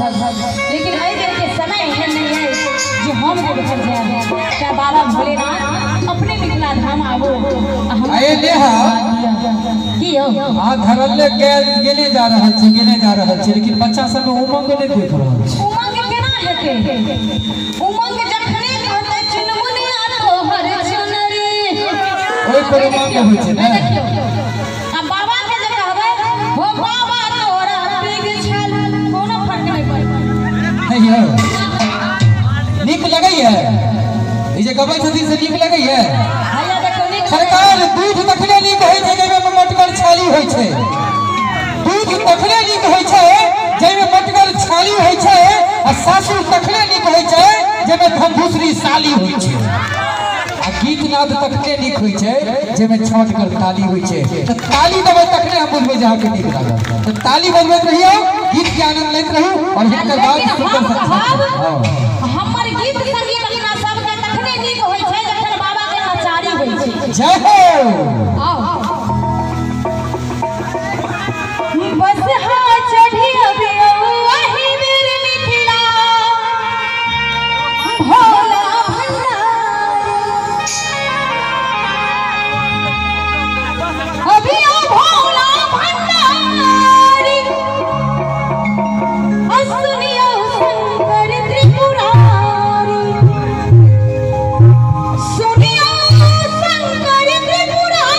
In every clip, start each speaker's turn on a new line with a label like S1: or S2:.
S1: लगभग, लेकिन एहि बेर के समय एहन नहीं है जे हम देवघर जायब। तें बाबा भोलेनाथ अपने मिथिला धाम आबो आ हमरा
S2: आये नेहा।
S1: की यौ?
S2: आ धरले गेले जा रहल छै, गेले जा रहल छै, लेकिन बच्चा सब में उमंग नहि देख रहल छै।
S1: उमंग केना हेतै? उमंग जखने कहतै चुनमुनिया तोहर चुनरी,
S2: ओहि पर उमंग होइ छै ने।
S1: देखियौ, आ बाबा के जे कहबै हो बाबा तोरा पिग छल, कोनो फर्क नहि पड़तै।
S2: नहि यौ, नीक लगैया ई जे गबै छथिन से नीक लगैया?
S1: हैया देखियौ, नीक।
S2: सरकार, दूध तखने नीक होइ छै जाहिमे मोटगर छाली होइ छै। दूध तखने नीक होइ छै जाहिमे मोटगर छाली होइ छै, आ सासुर तखने नीक होइ छै जाहिमे धमधुसरी साली होइ छै, आ गीत नाद तखने नीक होइ छै जाहिमे छाँटगर ताली होइ छै। तऽ ताली देबै तखने हम बुझबै जे अहाँके नीक लागल। तऽ ताली बजबैत रहियौ, गीत के आनंद लैत रहू और हिनकर बाद
S1: लेकिन
S2: सुंदर
S1: हम
S2: सा
S1: कहब,
S2: हँ।
S1: हमर गीत संगीत अपना सबके तखने नीक होइ छै जखन बाबा के नचारी होइ छै।
S2: जय हो।
S1: आओ। बस हाँ चढ़ी अबियौ अही बेर मिथिला भोला भंडारी, अबियौ भोला भंडारी, सुनियौ शंकर त्रिपुरारी, सुनियौ शंकर त्रिपुरारी।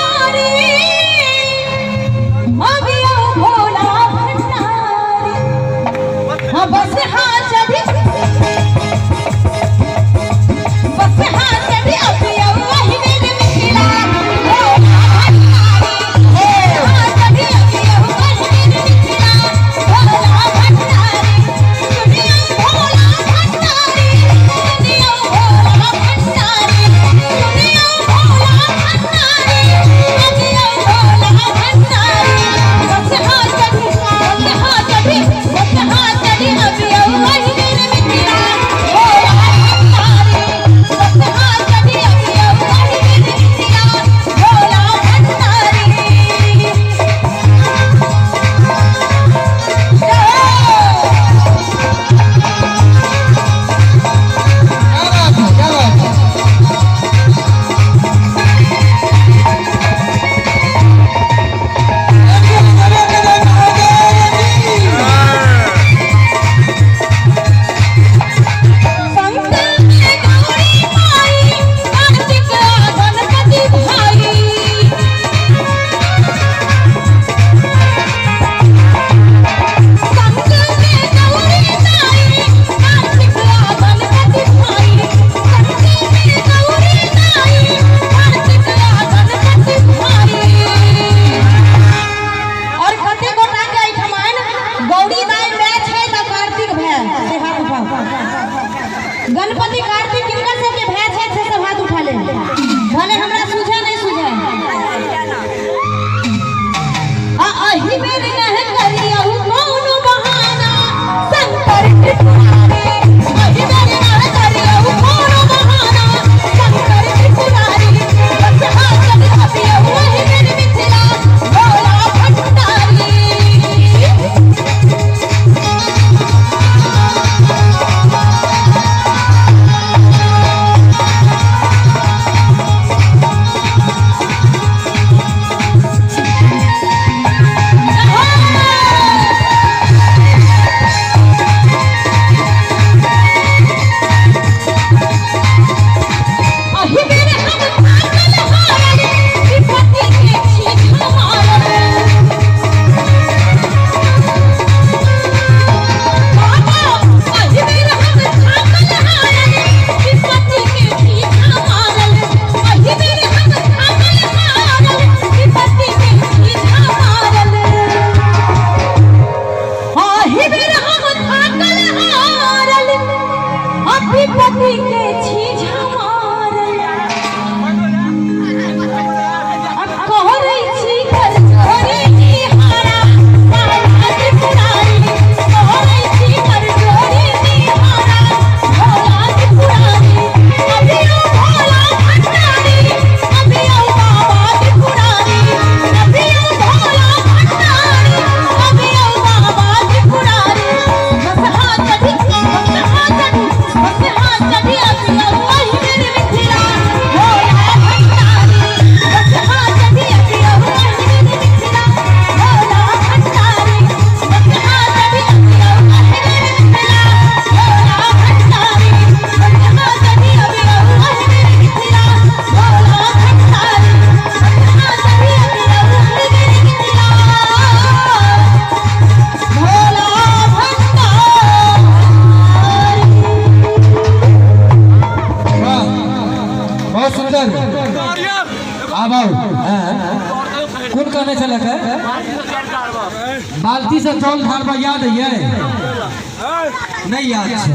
S2: आओ। कोन कहने छलक है? बाल्टी से जल ढारबा याद है? नहीं याद छै।